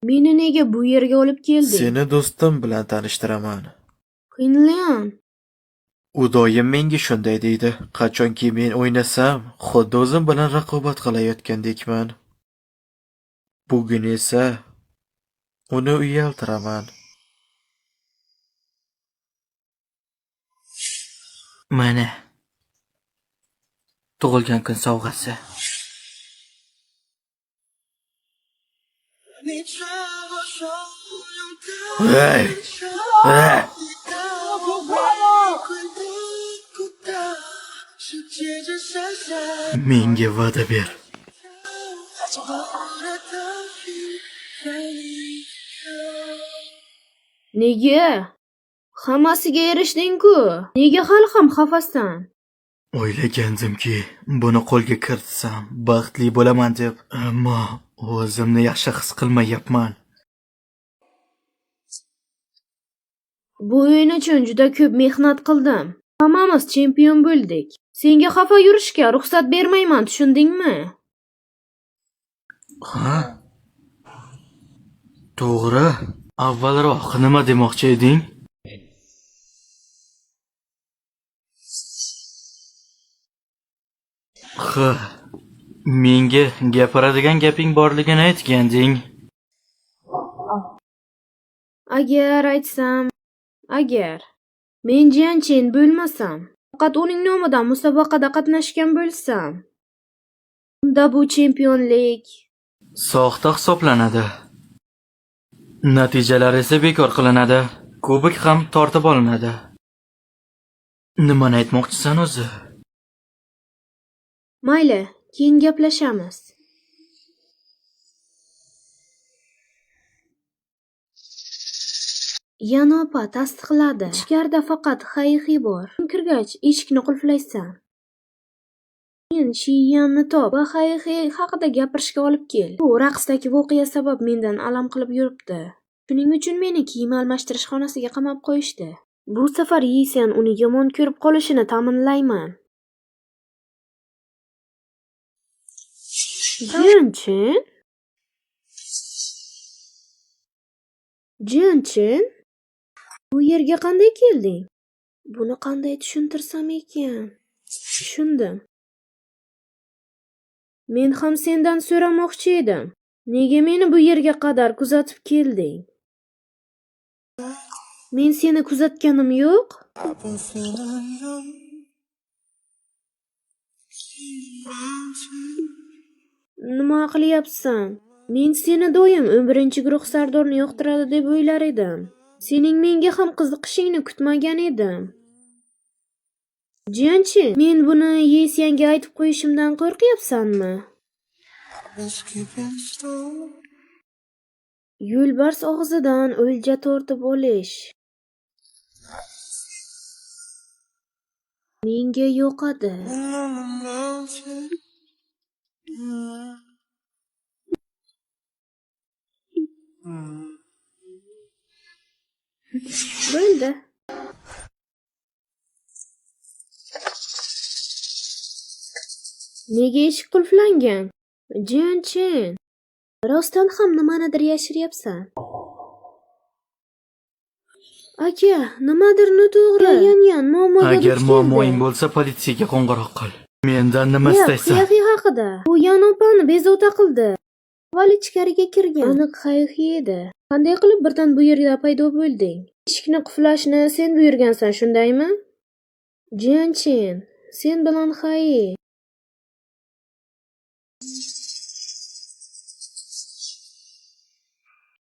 Meni nega bu yerga olib kelding? Seni do'stim bilan tanishtiraman. Quinlan. U doim menga shunday deydi. Qachonki men o'ynasam, xuddi o'zim bilan raqobat qilayotgandekman. Bugun esa uni uyaltiraman. Mana. Tug'ilgan kun sovg'asi. Hey! Hey! Menga va'da ber. Nega? Hammasiga erishding-ku. Nega hali ham xafasan? O'ylagandimki, buni qo'lga kiritsam, baxtli bo'laman deb, ammo o'zimni yaxshi his qilmayapman. Bu o'yin uchun juda ko'p mehnat qildim. Hammamiz chempion bo'ldik. Senga xafa yurishga ruxsat bermayman, tushundingmi? Ha? To'g'ri. Avvalroq nima demoqchi eding? Ha. Menga gapiradigan gaping borligini aytganding. Agar aytsam, agar men Jian Chen bo'lmasam, faqat uning nomidan musobaqada qatnashgan bo'lsam, unda bu chempionlik soxta hisoblanadi. Natijalar esa bekor qilinadi. Kubok ham tortib olinadi. Nimani aytmoqchisan o'zi? Mayli, keyin gaplashamiz. Yan opa tasdiqladi. Ichkarida faqat Xayxi bor. Kirgach, eshikni qulflaysan. Keyin Shiyanni top va Xayxi haqida gapirishga olib kel. U raqsdagi voqea sabab mendan alam qilib yuribdi. Shuning uchun meni kiyim almashtirish xonasiga qamab qo'yishdi. Bu safar Yisian uni yomon ko'rib qolishini ta'minlayman. Jianchen? Jianchen? Bu yerga qanday kelding? Buni qanday tushuntirsam ekan? Tushundim. Men ham sendan so'ramoqchi edim. Nega meni bu yerga qadar kuzatib kelding? Men seni kuzatganim yo'q. Nima qilyapsan? Men seni doim 11-guruh sardorini yoqtiradi deb o'ylar edim. Sening menga ham qiziqishingni kutmagan edim. Jianchi, men buni Yesianga aytib qo'yishimdan qo'rqyapsanmi? Yo'lbars og'zidan o'lja tortib olish. Menga yoqadi. Bo'ldi. Nega eshik qulflangan? Jianchen, rostdan ham nimanidir yashiryapsan. Aka, nimadir noto'g'ri. Yan muammoga duch Agar keldi. muammoing bo'lsa, politsiyaga qo'ng'iroq qil. Mendan nima Yo'q, istaysan? Xayxi haqida. U Yan opani bezovta qildi. Avval ichkariga kirgan. Aniq Xayxi edi. Qanday qilib birdan bu yerda paydo bo'lding? Eshikni qulflashni sen buyurgansan, shundaymi? Jianchen, sen bilan Xayi.